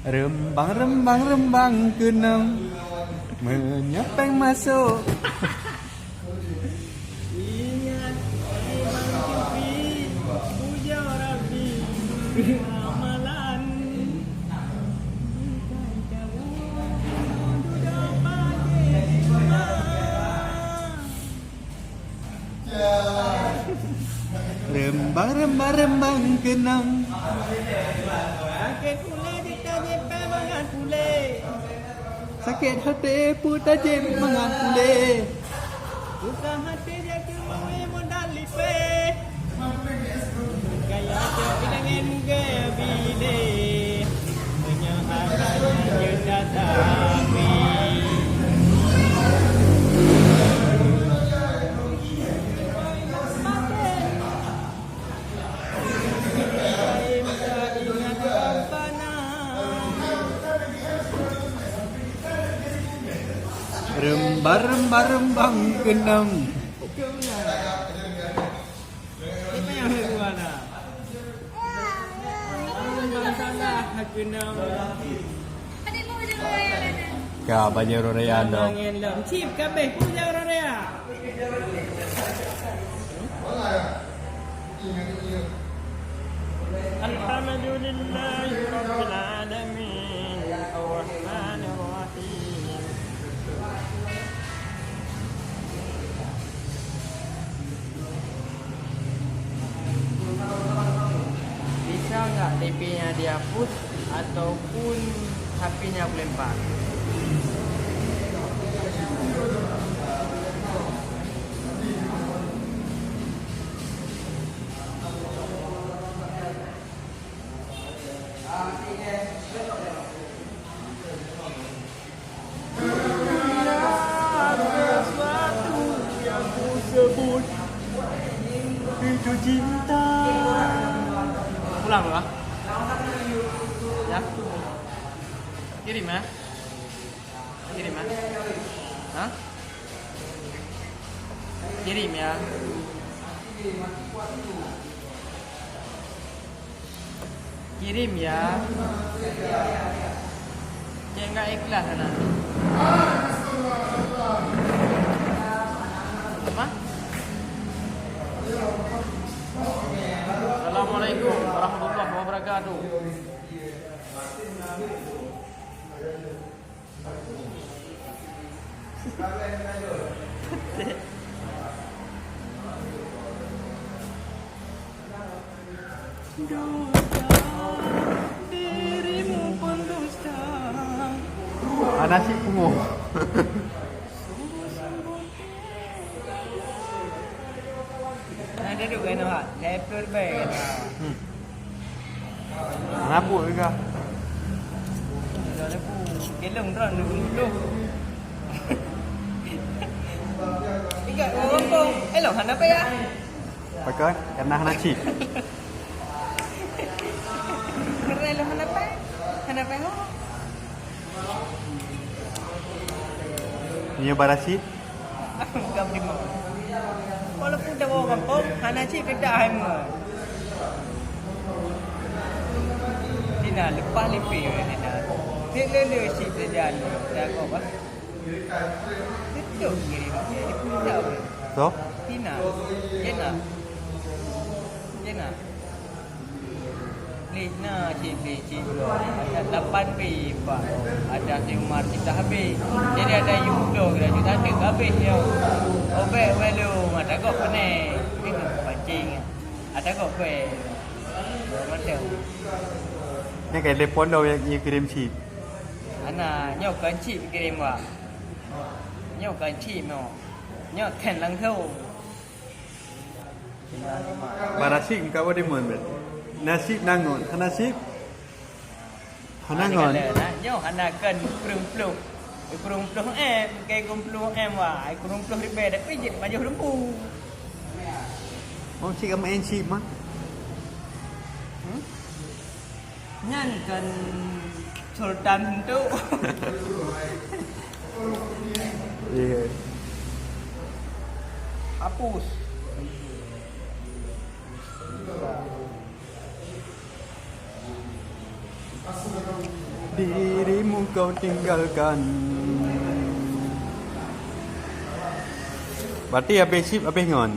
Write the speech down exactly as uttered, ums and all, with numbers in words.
Reumbang, reumbang, reumbang keunong, meunyoe péng masôk. Ingat, Imam Syufi, puja Rabbi, amalan. Reumbang, reumbang, reumbang keunong. Sakét ulèe, jita jipée mangat ulèe. Sakét até, peue tajép mangat ulèe. Susah até, jak keu mawe modal lipée. Gaya cok dengan gaya bidé. Meunyoe hana jeuet tasawi. Reumbang, reumbang, reumbang keunong. Ka banyak orang raya dong. Cip kabeh puja orang raya. Alhamdulillahirabbil alamin. Arrahmanirrahim. Bisa nggak D P-nya dihapus ataupun H P-nya aku lempar? Ada sesuatu yang ku sebut itu cinta. Pulang lah. Ya. Kirim ya. Kirim ya. Hah? Kirim ya. Kirim ya. Cek enggak ikhlas sana. Apa? Assalamualaikum warahmatullahi wabarakatuh. Dusta, dirimu pun dusta. Hana cit pungoh. Nah, dia duduk kena hak. Leper baik kena. Hmm. Ngabuk juga. Kelong drone dulu. Tiga orang pun. Eh, long hana payah. Pakai, karena hana cit. Karena long hana payah. Hana payah. Nyoe barasi? Bukan terima. Walaupun dah bawa kampung, hana cit tetap hai mua. Tina lepas lipih weh Tina. Cit lele cit terjadi. Dah kau bah. Betul kirim dia. Dia pun tak boleh. So? Tina. Dia nak. Dia nak. Leh na cit leh cit dua. Ada lapan pih, Pak. Ada si Umar kita habis. Jadi ada yum dua kita juta tu habis dia. Obek walu mata gok pening. Itu pancing. Ada gok kueh. Macam. Ni kan telepon dah yang, yang kirim chip. Ana, nyoe kan chip kirim wak. Nyoe kan chip nyoe. Nyoe kan langsung. Barasik ka bak dimun bet. Nasib nangon, hana sib. Hana ngon. Nyoe hana kan peurumploh. Peurumploh M, kai peurumploh M wah. Peurumploh ribèe tapi jeuet pajoh lembu. Oh, cik ka main chip mah. Hmm? Nyan kan Sultan tu. Iya. Hapus. Dirimu kau tinggalkan. Berarti habéh chip, habéh ngon.